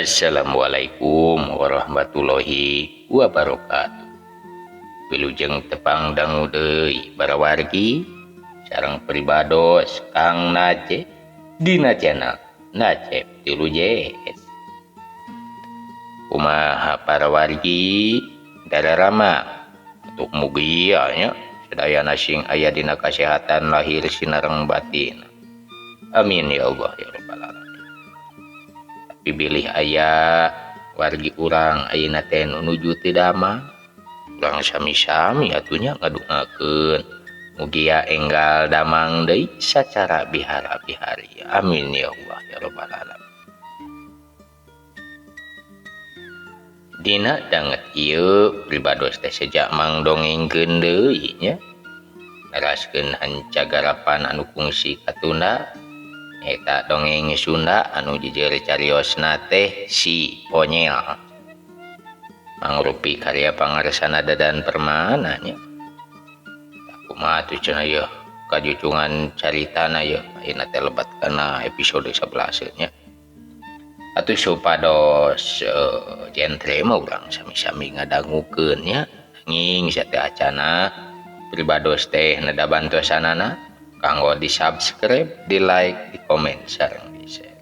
Assalamualaikum warahmatullahi wabarakatuh. Wilujeng tepang dangu deui para wargi sareng pribados Kang Nace dina channel Nacep 3 J. Kumaha para wargi dararama atuh mugia nya sadayana sing aya dina kasehatan lahir sinareng batin. Amin ya Allah ya rabbal alamin. Tapi bilih aya wargi urang ayeuna teh nu nuju teu damang, urang sami-sami atuh nya ngadungakeun mugia enggal damang deui sacara bihara-bihari. Amin ya Allah ya rabbal alamin. Dina danget ieu pribados teh sejak mang dongengkeun deui nya, neraskeun hancagarapan anu kungsi katunda eta dongeng Sunda anu jejer cariosna teh si Onyel, mangrupi karya pangarsana Dadan Permana nya. Kumaha tuh cenah yeuh kajucungan caritana yeuh ayeuna teh lebat kana episode 11 nya. Atuh supados genre mah urang sami-sami ngadangukeun nya, nanging sateuacana pribados teh neda bantosanana kanggo di-subscribe, di-like, di-komen sareng di-share.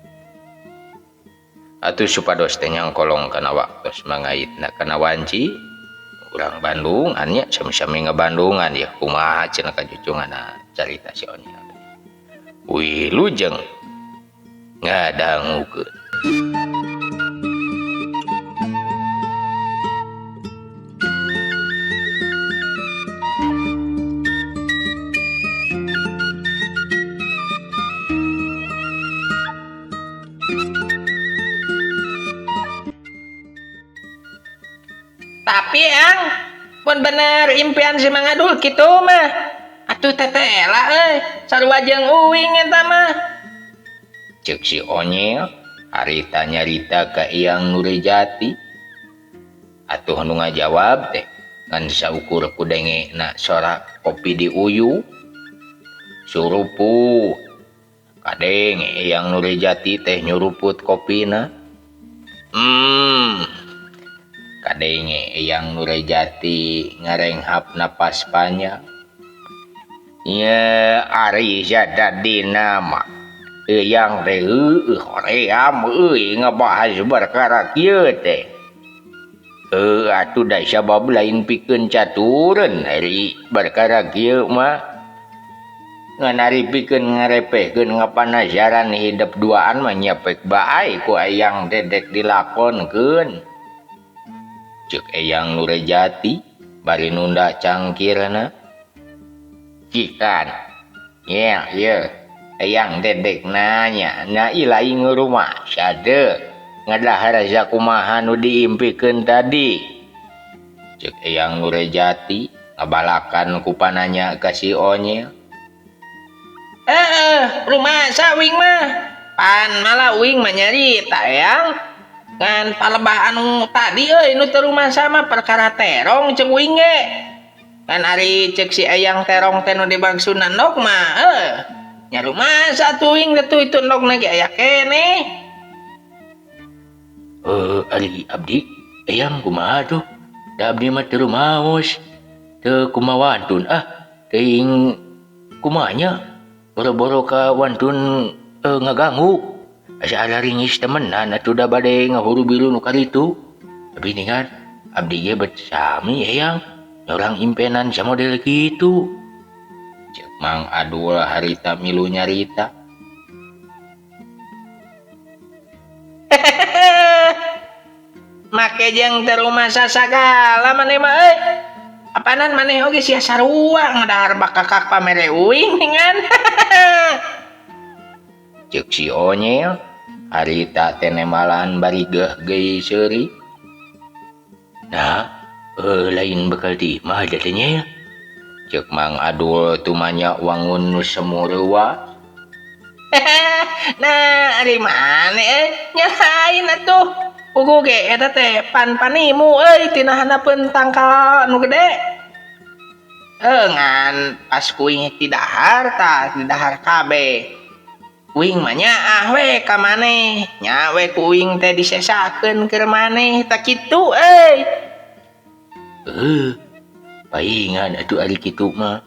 Atuh supados teh nyangkolong kana waktos mangaitna kana wanci urang Bandungan nya, sami-sami ngabandungan ya kumaha cenah kajucunganna carita si Onyel. Wilujeng ngadangukeun. Tapi ang pun bener impian si Mang Adul kitu mah. Atuh teteh ela euy, sarua jeung uing eta mah. Ceuk si Onyel harita nyarita ka Eyang Nurjati. Atuh nu ngajawab teh ngan saukur ku dengena sora kopi diuyu. Suruput. Kadenge Eyang Nurjati teh nyuruput kopina. Kadenge Eyang Nurjati ngarenghap napas panjang. Nya ari sadadina mah Eyang teh heueuh hoream euy ngabahas perkara kieu teh. Heuh atuh da sabab lain pikeun catureun ari perkara kieu mah. Ngan ari pikeun ngarepehkeun ngapanasaran hidup duaan mah nyepek bae ku Eyang teh dek dilakonkeun. Ceuk Eyang Nurjati bari nunda cangkirna. Cikan nyel ieu Eyang dedek nanya na ilaing rumah sade ngadahar sakumaha nu diimpikeun tadi. Ceuk Eyang Nurjati ngabalakan ku pananya ka si Onyel. Heeh, rumah sawing mah pan malah uing mah nyarita Eyang. Ngan palebah anu tadi euy nu teu rumah sama perkara terong ceuk uing ge. Ngan ari ceuk si Eyang terong teh nu dimaksudna endog mah heuh. Nya rumasa atuh uing teh tuh itu endogna ge aya keneh. Heuh ari abdi Eyang kumaha tuh? Da abdi mah teu rumaos. Teu kumaha wantun ah, teuing kumaha nya boro-boro ka wantun ngaganggu. Asa alaringis temenan atuh da bade ngahuru biru nu karitu. Tapi ningan abdi ge bet sami Eyang, orang impenan samodel kitu. Ceuk Mang Adul harita milu nyarita. Make jeung teu rumasa sagala maneh mah euy. Apanan maneh oge sia sarua ngadahar bakakak pamere uing ningan. Ceuk si Onyel harita teh nemalan bari geuh geuy seuri. Nah, lain bekal di mah teh nya. Ceuk Mang Adul tumanya wangun nu semurewa. Nah, ari maneh euy nya lain atuh. Puguh ge eta teh pan panimu euy tina handapeun tangkal nu gede. Ngan pas kuing ti dahar tah, di dahar kabeh. Uing mah nyaah we ka maneh. Nya we ku uing teh disesakeun keur maneh tah kitu euy. Paingan atuh ari kitu mah.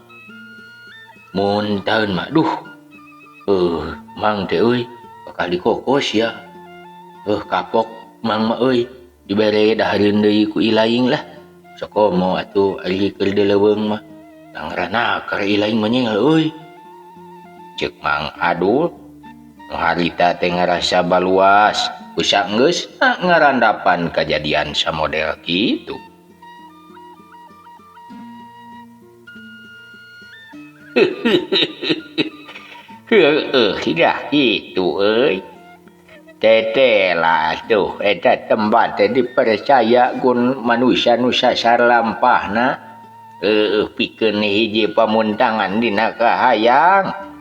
Mun taeun mah duh. Mang teh euy bakal dikokos ya. Kapok mang mah euy dibere dahareun deui ku ilaing lah. Sakomo atuh ari keur dileuweung mah. Nangranna keur ilaing mah nyengel euy. Ceuk Mang Adul nu harita teh ngarasa baluas usak geus ngarandapan kajadian samodel kitu. Heueuh dah kitu euy. Tete lah tuh eta tempat teh dipercaya gun manusia nu sasar lampahna. Heueuh pikeun hiji pamuntangan dina kahayang.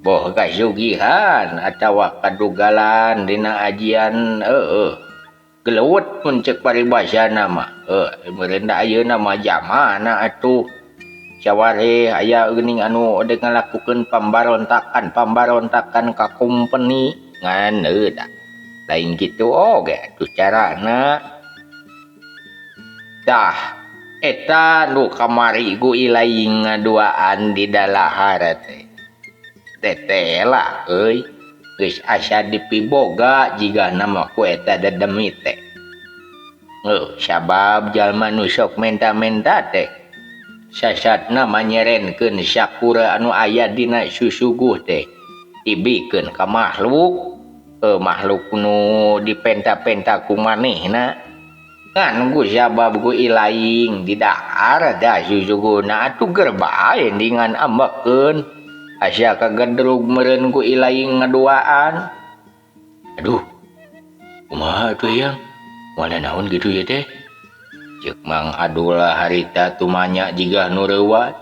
Boh kasugihan atawa kadugalan dina ajian heueuh. Gelewet mun ceuk paribasana mah. Meureun da ayeuna mah jamana atuh. Saware aya geuning anu dek ngalakukeun pambarontakan ka kumpeni ngan heueuh da. Lain kitu oge atuh carana. Tah eta nu kamari ku ilaing ngaduaan di dalahar teh. Teteh lah euy geus asa dipiboga jigana mah ku eta dedemi teh. Sabab jalma nu sok menta-menta teh sasatna manyerenkeun sakura anu aya dina susuguh teh dibikeun ka makhluk. Makhluk nu dipenta-penta ku manehna ngan ku sabab ku ilaing didahar da susuguhna atuh ger bae dengan ambekeun. Asa kagedrug meureun ku ilaing ngaduaan. Aduh, kumaha atuh yang? Moal naon kitu ieu teh? Ceuk Mang Adul harita tumanya jiga nu reuwas.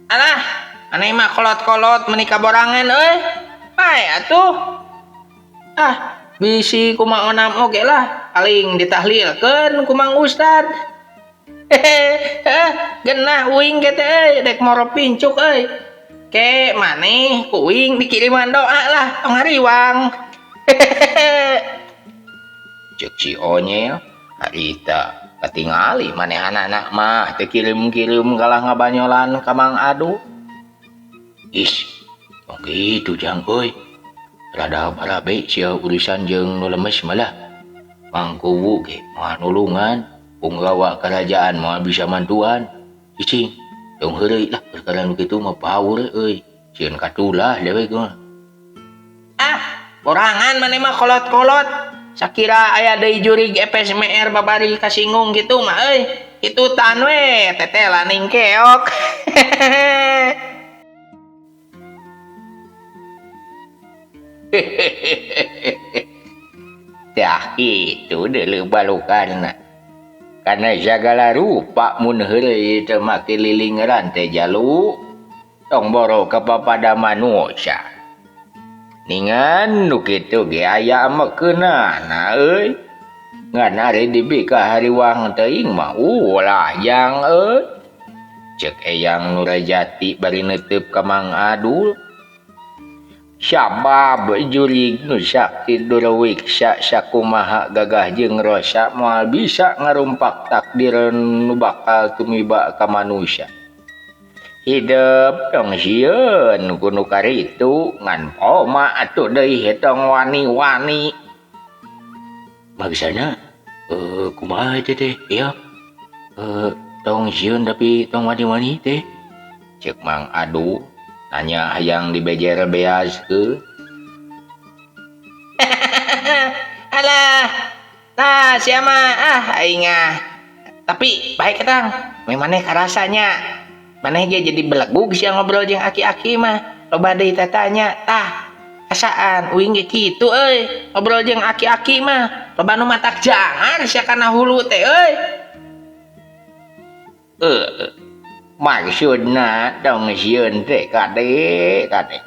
Alah, aneh mah kolot-kolot meuni kaborangan euy. Bae atuh. Ah, bisi kumaha onam oge lah, paling ditahlilkeun ku Mang Ustad. Hehe, genah uing ge teh euy, dek moro pincuk euy. Ke maneh ku uing dikiriman doa lah tong hariwang. Ceuk si Onyel harita katingali manehanana mah teu kirim-kirim kalah ngabanyolan ka Mang Adu. Is, tong kitu jang euy. Rada barabe sia urusan jeung nu lemes malah. Mang Kuwu ge moal nulungan, punggawa kerajaan moal bisa mantuan. Cicing, tong heureuy lah perkara nu kitu mah power euy. Sieun katulah dewek mah. Ah, borangan maneh mah kolot-kolot. Sakira aya deui jurig EPSMR babari kasinggung kitu mah euy. Kitu tan we teteh laning keok. Tah kitu deuleu balukarna. Kana sagala rupa mun heureuy teh make lilingeran teh jalu. Tong boro kapapada manusia. Ningan nu kitu ge aya amekeunana euy. Ngan ari dibika hariwang teuing mah ulah jang euy. Ceuk Eyang Nurajati bari neuteup ka Mang Adul. Sabab jurig nu sakti durawiksa sakumaha gagah jeung rosa moal bisa ngarumpak takdir nu bakal tumiba ka manusia. Hidup tong sieun ku nu karitu ngan poma atuh deui tong wani-wani. Maksana kumaha teh teh ya? Tong sieun tapi tong wani-wani teh. Ceuk Mang Adu nanya hayang dibejer beaskeun. Alah, nah sia mah ah aing ah. Tapi baik ketang, maneh karasanya. Maneh ge jadi belegug sia ngobrol jeung aki-aki mah. Loba deui tatanya, tah asaan uing ge kitu euy, ngobrol jeung aki-aki mah. Loba nu matak jangar sia kana hulu teh euy. Maksudna tong sieun teh kade kade.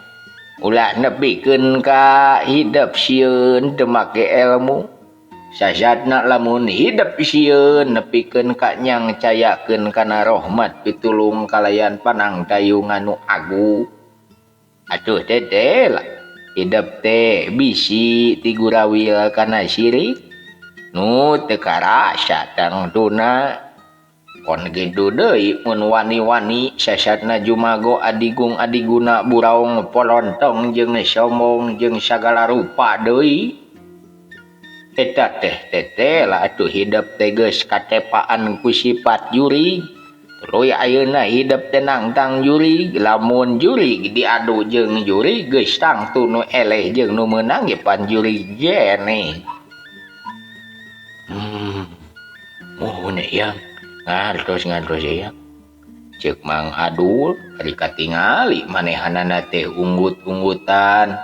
Ulah nepikeun ka hidep sieun teu make ilmu. Sasatna lamun hidep sieun nepikeun ka nyang cayakeun kana rahmat pitulung kalayan panang dayungan nu agung. Atuh teteh lah. Hidep teh bisi tigurawil kana sirik nu teu karasa tangtuna kon kitu deui mun wani-wani sasatna jumago adigung adiguna buraong polontong jeung sombong jeung sagala rupa deui eta teh teteh lah atuh hidep teh geus katepaan ku sifat jurig. Tuluy ayeuna hidep teh nangtang jurig, lamun jurig diadu jeung jurig geus tangtu nu eleh jeung nu meunang ge pan jurig keneh. Muhun eyang, ngartos eyang. Ceuk Mang Adul ari katingali manehanana teh unggut-unggutan.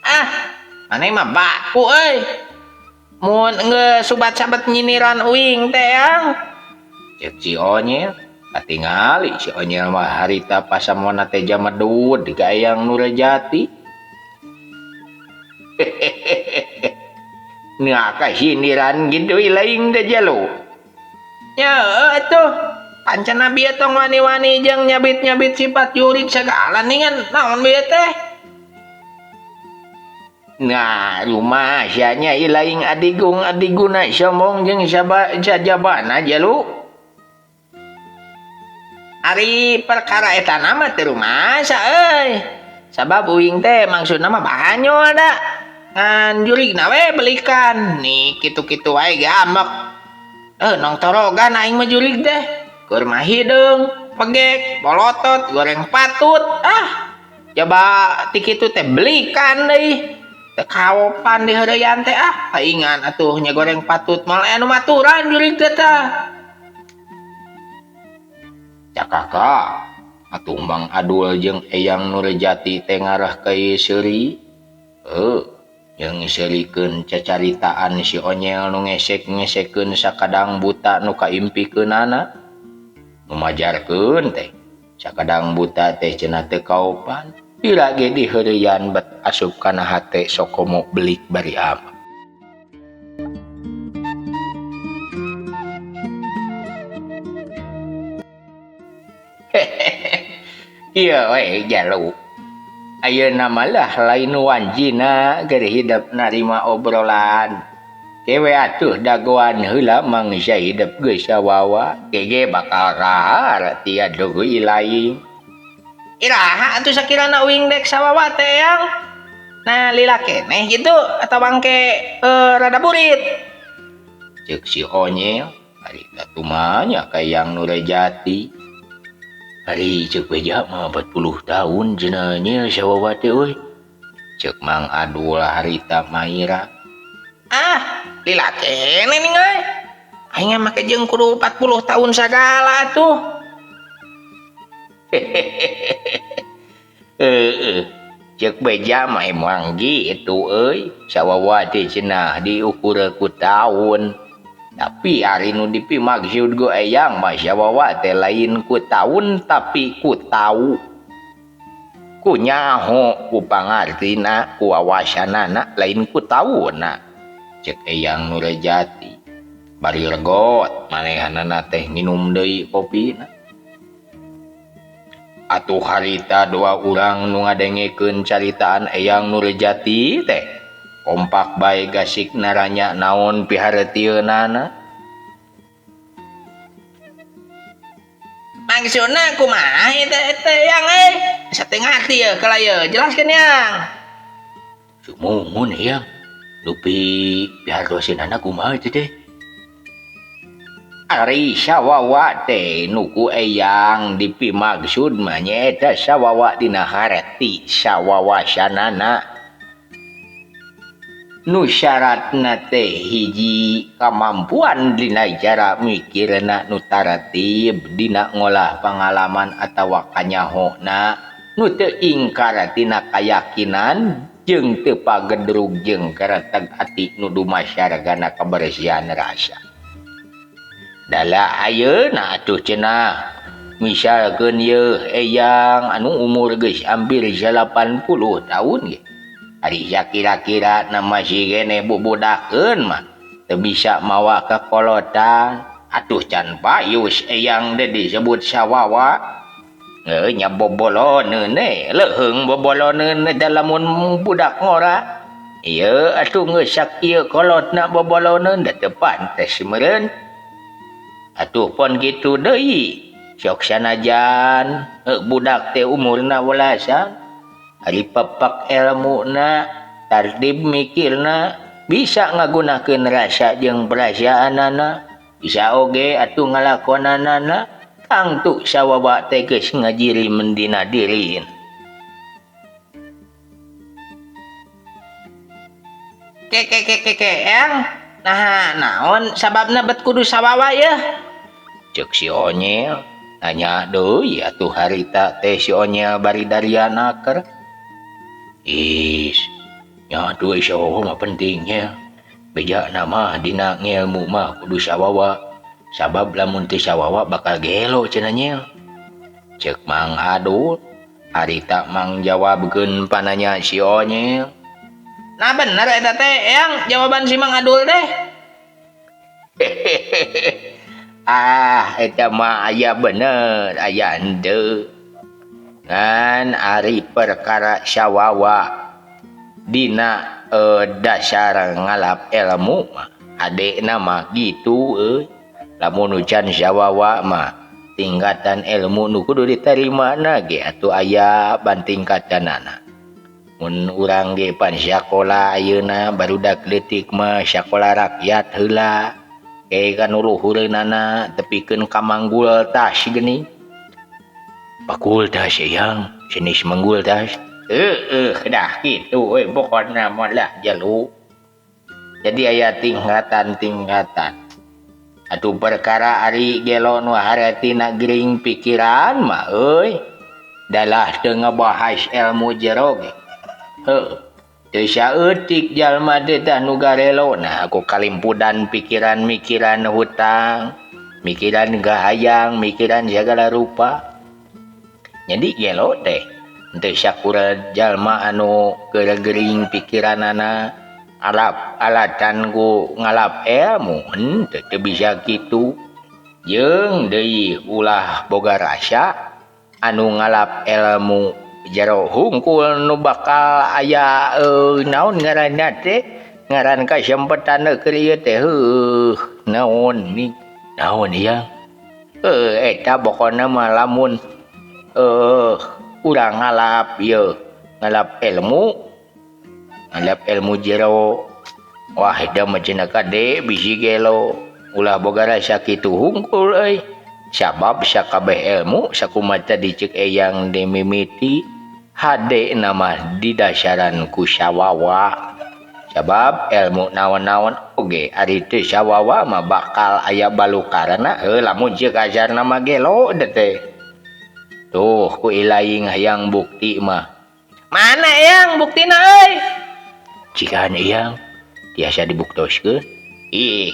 Ah, maneh mah baku euy. Mun geus subat-sabat nyiniran uing teh yang. Ceuk si Onyel, katingali si Onyel mah harita pasamona teh jamedud ka Eyang Nurjati. Nah, kasindiran gitu lain teh jalu. Ya atuh, pancen bieu tong wani-wani jeung nyabit-nyabit sifat jurig sagala ningan naon bieu teh. Nah, rumah sianya ilaing adigung adiguna sombong jeung sajabana jalu. Ari perkara eta mah teu rumasa euy. Sabab uing teh maksudna mah banyol da. Ngan jurigna we belikan. Nih kitu-kitu wae ge ambek. Nong torogan aing mah jurig teh. Keur mah hideung, pegek, bolotot, goreng patut. Ah, coba ti kitu teh belikan deui. Teu kaopan diheureuyan teh ah, paingan atuh nya goreng patut moal aya nu maturan jurig teh tah. Cakaka atuh Mang Adul jeung Eyang Nurjati teh ngarah ka ieu seuri. Jeung seurikeun cacaritaan si Onyel nu ngesek-ngesekeun sakadang buta nu kaimpikeunana. Nu majarkeun teh sakadang buta teh cenah teu kaopan. Pira ge diheureuyan bet asup kana hate sokomo belik bari ama. Ieu we jalu. Ayeuna malah lain wancina keur hidep narima obrolan. Kewe atuh dagoan heula mangsa hidep geus sawawa, kege bakal kahar tia deui lain. Iraha atuh sakirana uing dek sawawa teh yang. Nah lila keneh gitu atawa bangke rada burit. Ceuk si Onyel, ari katumanya ka Eyang Nurjati. Ari ceuk beja mah 40 tahun cenah nya sawawa teh euy. Ceuk Mang Adul harita Maira. Ah, lila keneh nih euy. Aing mah make jeung kudu 40 tahun sagala atuh. Heeh. Ceuk beja mah emang gitu euy. Sawawa teh cenah diukur ku taun. Tapi ari nu dipimaksud ku Eyang mah sawawa teh lain ku taun tapi ku tau. Ku nyaho ku pangartina ku wawasanana lain ku taunna. Ceuk Eyang Nurjati. Bari regot manehanana teh nginum deui kopina. Atuh harita dua urang nu ngadengekeun caritaan Eyang Nurjati teh kompak bae gasik naranya naon pihareutieunana. Maksudna kumaha ieu teh Yang euy? Asa teu ngarti yeuh kala yeuh, jelaskeun Yang. Sumuhun Yang, dupi pihartoseunana kumaha teh teh? Ari sawawa teh nu ku Eyang dipimaksud mah nyaeta sawawa dina harti sawawasanana. Nu syaratna teh hiji kamampuan dina cara mikirna nu taratib dina ngolah pangalaman atawa kanyahona nu teu ingkar tina kayakinan jeung teu pagedrug jeung kareteg ati nu dumasargana kabersihan rasa. Dala ayeuna atuh cenah misalkeun yeuh Eyang anu umur geus hampir 80 tahun ge. Ari kira-kira na masih keneh bubudakeun mah teu bisa mawa kakolotan. Atuh can payus Eyang teh disebut sawawa. Nya boboloneun leuheung boboloneun eta lamun budak ngora. Ieu atuh geus sakieu kolotna boboloneun da teu pantes meureun. Atuh pon kitu deui. Sok sanajan budak teh umurna welasan. Ari pepak elmuna, tartib mikirna, bisa ngagunakeun rasa jeung perasaanana, bisa oge atuh ngalakonanana, tangtu sawawa teh geus ngajirim dina diri. Ke ke ke ke ke yang nah naon sababna bet kudu sawawa yeuh? Ceuk si Onyel nanya deui atuh harita teh si Onyel bari dariana keur. Is, nya atuh sawawa mah pentingnya. Beja nama dina ngelmu mah kudu sawawa. Sabab lamun teu sawawa bakal gelo cenah nyel. Ceuk Mang Adul, harita mang jawabkeun pananya si Onyel. Nah bener eta teh, eyang jawaban si Mang Adul teh. Ah, eta mah aya bener, aya henteu. Ngan ari perkara sawawa dina dasar ngalap ilmu adekna mah gitu euy. Lamun can sawawa mah tingkatan ilmu nu kudu ditarimana ge atuh aya bantingkatanana. Mun urang ge pan sakola ayeuna barudak leutik mah sakola rakyat heula. Ke kan luhureunana tepikeun ka manggul tas geuning. Fakultas eyang jenis manggul tas. Heeh, dah kitu we pokona mah lah jalu. Jadi aya tingkatan-tingkatan. Atuh perkara ari gelo nu haretina gering pikiran mah euy. Dalah teu ngabahas ilmu jero ge. Heuh. Teu saeutik jalma teh tah nu garelo nah ku kalimpudan pikiran-mikiran hutang, mikiran gahayang, mikiran segala rupa. Jadi gelo teh teu sakura jalma anu geregering pikiranana alap alatan ku ngalap ilmu henteu teu bisa kitu. Jeung deui ulah boga rasa anu ngalap ilmu jero hungkul nu bakal aya naon ngaranna teh ngaran kasempetan keur ieu teh heuh naon ni naon ieu eta pokona mah lamun urang ngalap ieu ngalap ilmu jero wah eta mah cenah kade bisi gelo ulah boga rasa kitu hungkul euy sabab sakabeh ilmu sakumaha dicek eyang dimimiti hade nama didasaran ku sawawa sabab ilmu naon-naon oge ari teu sawawa mah bakal aya balukarna lamun ceuk ajarna mah gelo teh. Tuh ku ilaing hayang bukti mah. Mana eyang buktina euy? Cikan eyang tiasa dibuktoskeun. Ih,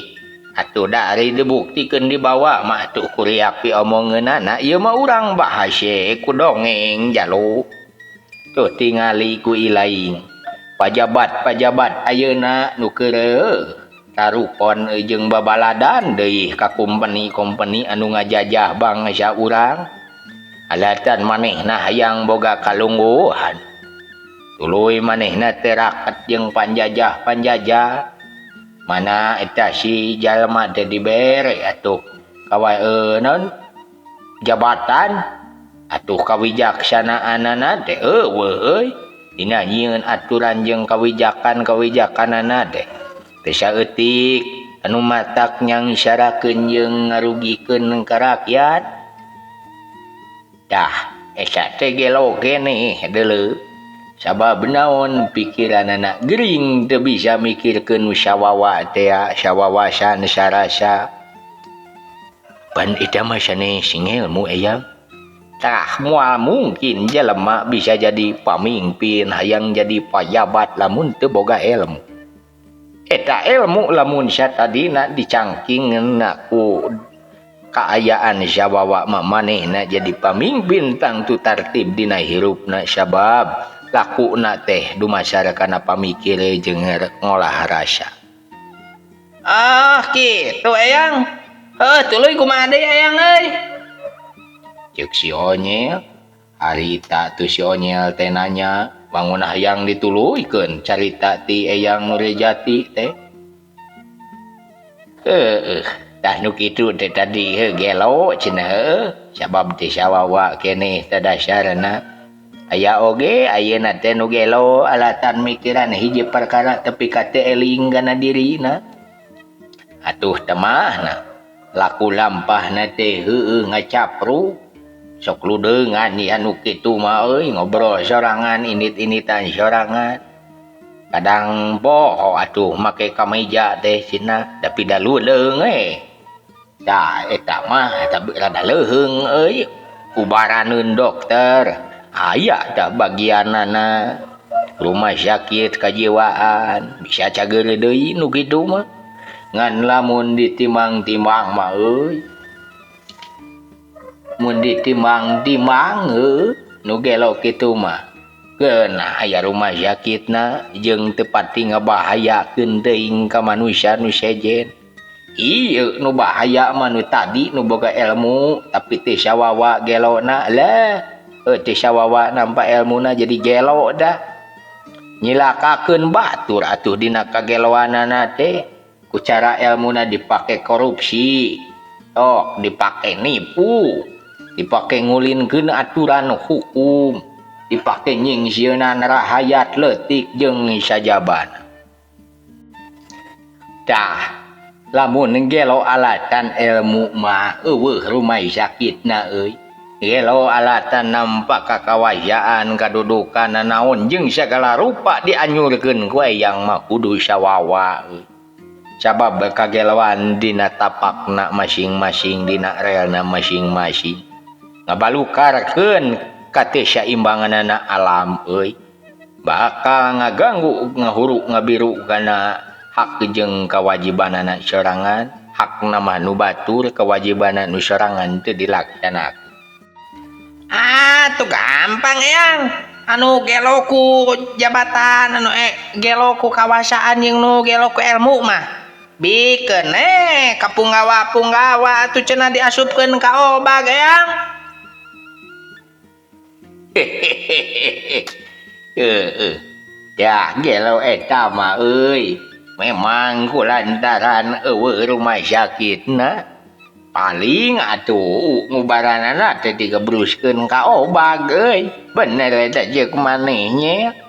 atuh da ari dibuktikeun dibawa mah atuh kuriak piomongeunana ieu mah urang bahas ku dongeng jalu. Tuh tingali ku ilaing. Pajabat-pajabat ayeuna nu keur tarukon jeung babaladan deui ka kompeni-kompeni anu ngajajah bangsa urang. Alatan manehna hayang boga kalungguhan. Tuluy manehna teh raket jeung panjajah-panjajah. Mana eta si jalma teh dibere atuh kawa naon jabatan atuh kawijaksanaanana teh eueuh euy dina nyieun aturan jeung kawijakan-kawijakanana teh teu saeutik anu matak nyangsarakeun jeung ngarugikeun ka rakyat. Tah eta teh gelo keneh deuleu sabab naon pikiranana gering teu bisa mikirkeun sawawa teh sawawasan sarasa pan eta mah sanes ngelmu eyang. Tah moal mungkin jelema bisa jadi pamimpin hayang jadi pajabat lamun teu boga ilmu. Eta ilmu lamun satadina dicangkingna ku kaayaan sawawa mah manehna jadi pamimpin tangtu tartib dina hirupna sabab lakuna teh dumasar kana pamikir jeung ngolah rasa. Ah kitu eyang. Heuh tuluy kumaha deui eyang euy? Ceuk si Onyel Harita tuh si Onyel teh nanya bangun hayang dituluykeun carita ti Eyang Nurjati teh. Heeh, tah nu kitu teh tadi heuh gelo cenah heuh sabab teh sawawa keneh teh dasarna. Aya oge ayeuna teh nu gelo alatan mikiran hiji perkara tepi ka teu eling kana dirina. Atuh teh mah laku lampahna teh heueuh ngacapru. Sok ludeungan ieu anu kitu mah euy ngobrol sorangan indit-inditan sorangan. Kadang poho atuh make kameja teh cenah tapi da ludeung we. Tah eta mah eta rada leuheung euy kubaraneun dokter. Aya tah bagianana rumah sakit kajiwaan bisa cager deui nu kitu mah. Ngan lamun ditimbang-timbang mah euy. Mun ditimbang-timbang heuh nu gelo kitu mah keuna aya rumah sakitna jeung teu pati ngabahayakeun teuing ka manusia nu sejen. Ieu nu bahaya mah nu tadi nu boga ilmu tapi teu sawawa gelona lah teu sawawa nampa ilmuna jadi gelo dah. Nyilakakeun batur atuh dina kageloanana teh ku cara ilmuna dipake korupsi, tok dipake nipu, dipake ngulinkeun aturan hukum, dipake nyingsieunan rahayat leutik jeung sajabana. Tah, lamun gelo alatan ilmu mah eueuh rumah sakitna euy. Gelo alatan nampak kakawayaan kadudukan naon jeung sagala rupa dianyurkeun ku Eyang mah kudu sawawa euy. Sabab kageloan dina tapakna masing-masing dina relna masing-masing. Ngabalukarkeun ka teu saimbanganana alam euy. Bakal ngaganggu ngahuru ngabiru kana hak jeung kewajibanana sorangan, hakna mah nu batur kewajibanana nu sorangan teu dilaksanakeun. Ah, tuh gampang Eyang. Anu gelo ku jabatan, anu gelo ku kawasaan jeung nu gelo ku ilmu mah. Bikeun ka punggawa-punggawa atuh cenah diasupkeun ka obag Eyang. Heeh. Ya gelo eta mah euy. Memang kulantaran eueuh rumah sakitna paling atuh ngubaranana teh digebruskeun ka obag euy. Bener eta jeung maneh nya.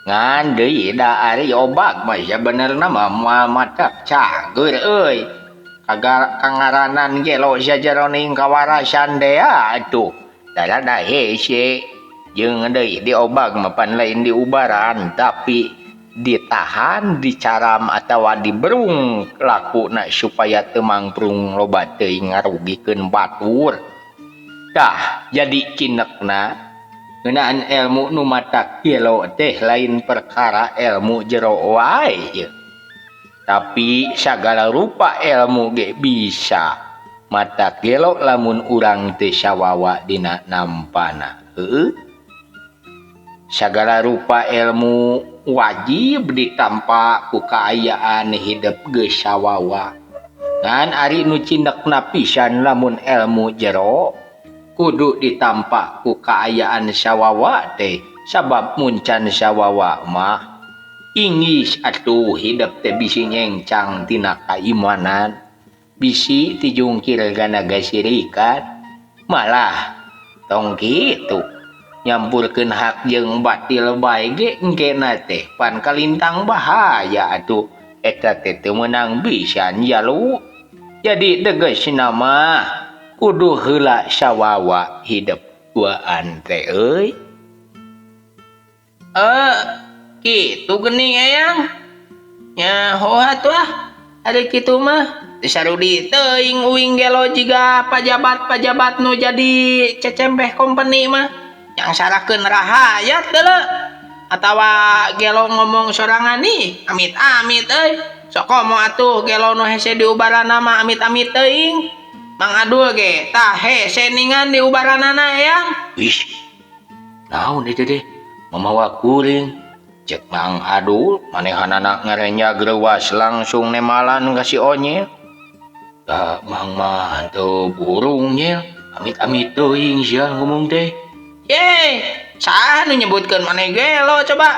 Ngan deui da ari obag mah sabenerna mah moal matak cager euy. Kagar kangaranan gelo sajeroning kawarasan dea atuh. Rada hese jeung deui diobag mah pan lain diubaran tapi ditahan, dicaram atawa diberung lakuna supaya teu mangprung loba teuing ngarugikeun batur. Tah jadi cinekna ngeunaan ilmu nu matak gelo teh lain perkara ilmu jero wae ieu. Tapi sagala rupa ilmu ge bisa matak gelo lamun urang teu sawawa dina nampana. Heueuh. Sagala rupa ilmu wajib ditampa ku kaayaan hidup geus sawawa. Ngan ari nu cindekna pisan lamun ilmu jero kudu ditampa ku kaayaan sawawa teh sabab muncan sawawa mah inggis atuh hidup teh bisi nyengcang tina kaimanan, bisi tijungkir kana gasirikan, malah tong kitu nyampurkeun hak jeung batil bae ge engkena teh pan kalintang bahaya atuh eta teh teu meunang pisan jalu. Jadi tegasna mah kudu heula sawawa hidup duaan teh euy. Kitu geuning Eyang. Nyaho atuh ah ari kitu mah. Sarudi teuing uing gelo jiga pajabat-pajabat nu jadi cecempeh company mah yang sarakeun rahayat deuleu atawa gelo ngomong sorangan nih amit-amit euy. Sok komo atuh gelo nu hese diubaranna mah amit-amit teuing. Mang Adul ge tah hese ningan diubaranana Eyang. Ih, naon itu teh mamawa kuring. Cek Mang Adul manehanana ngarenya greuwas langsung nemalan ka si Onyel. Tah Mang mah teu burung nyel, amit-amit teuing sia ngomong teh. Ye, saha nu nyebutkeun maneh gelo coba?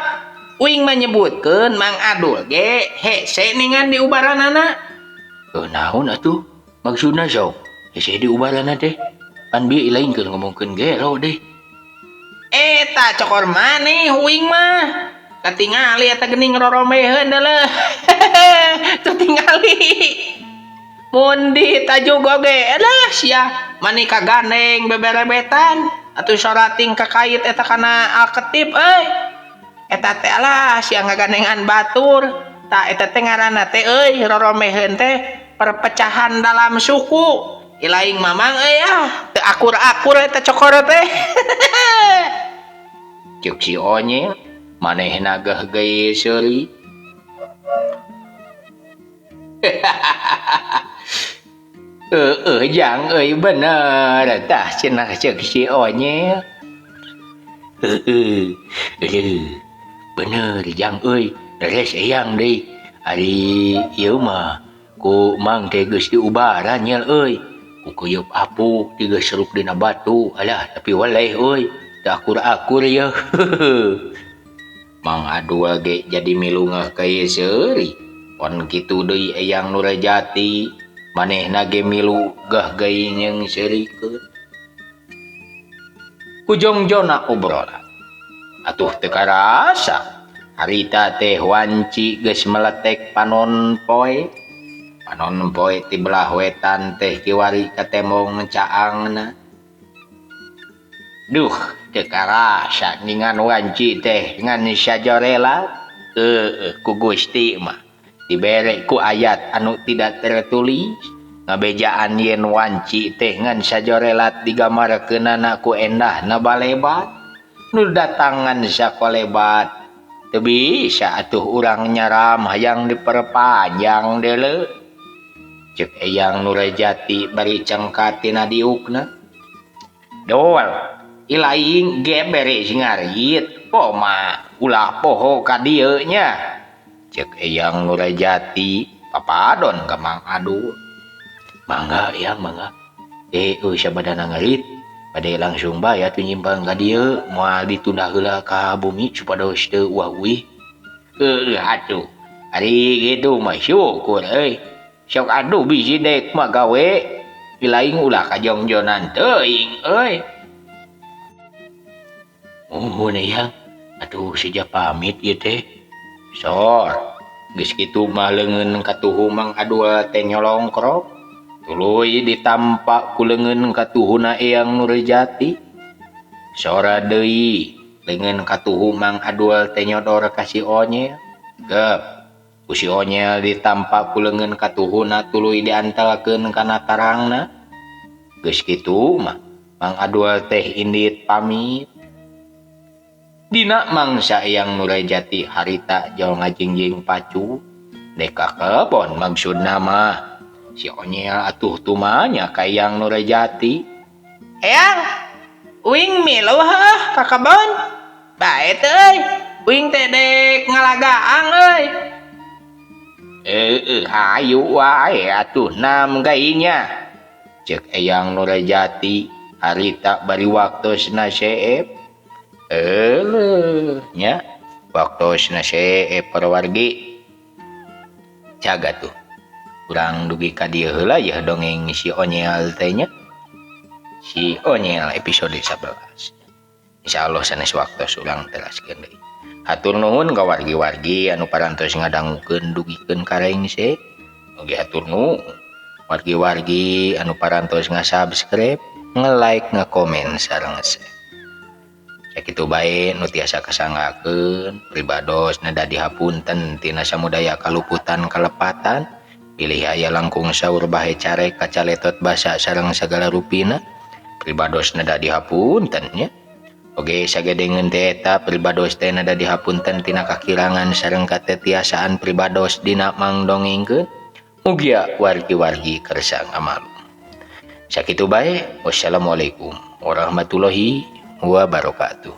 Uing mah nyebutkeun Mang Adul ge hese ningan di ubaranana. Naon atuh maksudna sok? Hese di ubaranna teh. Pan bieu lain keur ngomongkeun gelo deh. Eta cokor maneh uing mah. Katingali eta geuning roromeheun deuleuh. Katingali. Mun ditajuk oge alah sia mani kagandeng beberebetan atuh sorating kakait eta kana alketip euy. Eta teh alah sia ngagandengan batur. Tah eta teh ngaranna teh euy roromeheun teh perpecahan dalam suku. Ilaing mamang euy ah teu akur-akur eta cokor teh. Ceuk si Onyel manehna geh geuy seuri. Heeh jang euy bener tah cenah ceuk si Onyel. Heeh. Bener jang euy, beres eyang deui. Ari ieu mah ku mang teh geus diubaran nyel euy. Ku keuyeup apuk digeus seruk dina batu. Alah tapi weleh euy, teu akur-akur yeuh. Mang Adul ge jadi milungah ka ieu seuri. Pon kitu deui Eyang Nurjati, manehna ge milu gah geuy nyeung seurikeun. Ku jongjona obrolan. Atuh teu karasa harita teh wanci geus meletek panon poe. Panon poe ti belah wetan teh kiwari ka tembong caangna. Duh, teu karasa ningan wanci teh ngan sajorela. Heueuh ku Gusti mah dibere ku ayat anu tidak tertulis. Ngabejaan yen wanci teh ngan sajorelat digambarkeunana ku endahna balebat. Nu datangan sakolebat teu bisa atuh urang nyaram hayang diperpanjang deuleu. Ceuk Eyang Nurjati bari cengkat tina diukna. Dol, ilaing ge bere ngarit, koma ulah poho ka dieu nya. Ceuk Eyang Nurjati papadon ka Mang Adul. Mangga Eyang mangga. Euy sabadana ngarit. Bade langsung bae atuh nyimpang ka dieu, moal ditunda heula ka bumi supados teu uah-uih. Heueuh atuh. Ari kitu mah syukur euy. Sok aduh bisi dek mah gawe. Ilaing ulah kajongjonan teuing euy. Muhun Eyang, atuh seja pamit ieu teh. Sor, geus kitu mah leungeun katuhu Mang Adul teh nyolongkrok. Tuluy ditampa ku leungeun katuhuna Eyang Nurjati. Sora deui leungeun katuhu Mang Adul teh nyodor ka si Onyel. Gep, ku si Onyel ditampa ku leungeun katuhuna tuluy diantelkeun kana tarangna. Geus kitu mah Mang Adul teh indit pamit. Dina mangsa Eyang Nurjati harita jauh ngajingjing pacu. Dek ka kebon maksudna mah. Si Onyel atuh tumanya ka Eyang Nurjati. Eyang, uing milu heuh ka kebon. Bae teh euy, uing teh dek ngalagaang euy. Heueuh hayu wae atuh nam gainya. Ceuk Eyang Nurjati harita bari waktosna seep. Euleuh nya waktosna seep parawargi. Caga tuh. Urang dugi ka dieu heula yeuh dongeng si Onyel teh nya. Si Onyel episode 11. Insyaallah sanes waktos urang teraskeun deui. Hatur nuhun ka wargi-wargi anu parantos ngadangukeun dugikeun ka rengse. Oge hatur nuhun wargi-wargi anu parantos nga-subscribe, nge-like, nge-komen sareng share. Sakitu bae nu tiasa kasanggakeun pribados neda dihapunten tina samudaya kaluputan kalepatan. Pilih aya langkung saur bahe carek kacaletot basa sareng sagala rupina. Pribados neda dihapunten nya. Oge sagedengeun teh eta pribados teh neda dihapunten tina kakirangan sareng katetiasaan pribados dina mangdongengkeun. Mugia wargi-wargi kersa ngamalum. Sakitu bae, wassalamualaikum warahmatullahi wabarakatuh.